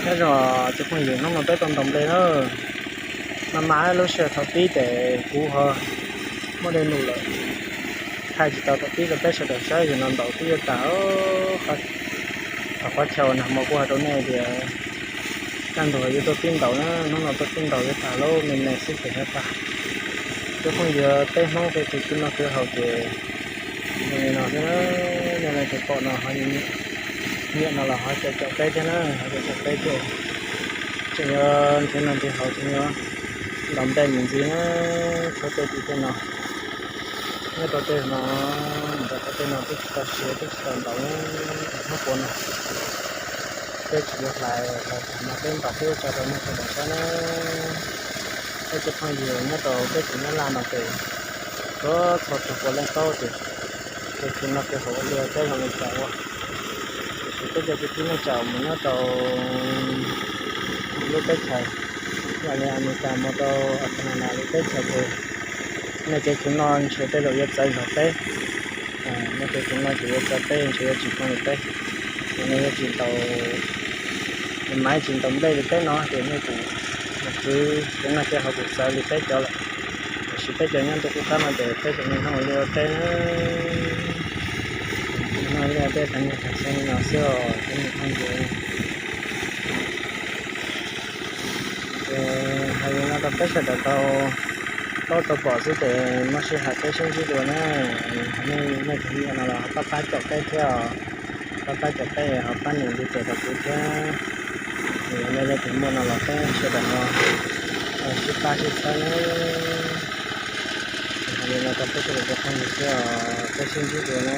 Nyob zoo cov phooj ywg, hnub no peb tau ntaus nplej na. Mas mas lub sij hawm thaum pib ces kuv ho muaj dej num lawm, thaij tsis tau thaum pib rau peb sawv daws saib. Zaum no ntaus twb yuav tag. Thaum qhov chaw uas nag hmo kuv hais rau nej tias kaj ntug yuav tuaj pib ntaus na, hnub no tuaj pib ntaus yuav tag lawm, me me xwb ces yuav tag. Cov phooj ywg, peb Hmoob peb tus kwv noj kwv haus ces zoo li no xwb na. Nej leej twg pom no ho nyiam no los ho caum caum peb thiab na, ho caum caum peb thiab. Tseem yuav nrhiav noj nrhiav haus, tseem yuav ntaus nplej mus ntxiv na. Tshuav tej tim tej no, nyob rau tej no, mus rau tej no twb tsis tau siav twb tsis tau ntaus na. Hnub puav no peb tsis yuav hlais los tag no peb ntaus peb tso rau nej sawv daws saib na. Peb cov phooj ywg nyob rau teb chaws Nyab Laj no ces txhua txhua tus puav leej paub tias kev khwv noj kev haus ua liaj ua teb zoo li cas ua. Tiam sis peb cov kwv tij neej tsa mus nyob rau lub teb chaws, yog li Amelikas mus rau Australia lub teb chaws ces nej kev khwv noj ntshe tej zaum yuav txawv zog peb. Nej kev khwv noj ces yuav txawv peb, ntshe yuav tsis zoo li peb. Ces nej yuav tsis ntaus, nej mas tsis ntaus nplej li peb no ces nej kuj, nej khwv kev noj kev haus kuj txawv li peb cov lawm. Tiam sis peb cov nyob ntuj qub qab no ces peb tseem niaj hnub ua liaj ua teb na. Niaj hnub ua liaj ua teb tag niaj tag xyoo li no xwb os cov me phooj ywg. Ces hais li no rau peb sawv daws tau paub tau pom xwb ces muaj sij hawm peb sib ntsib dua na. Nej, nej tus nyiam no los ho pab pab caum peb thiab os. Pab pab caum peb, ho pab nias ntiv tes rau kuv thiab. Nej leej twg muaj no los peb sawv daws ho sib pab sib txhawb na. Hais li no rau peb sawv daws cov phooj ywg xwb os, peb sib ntsib dua na.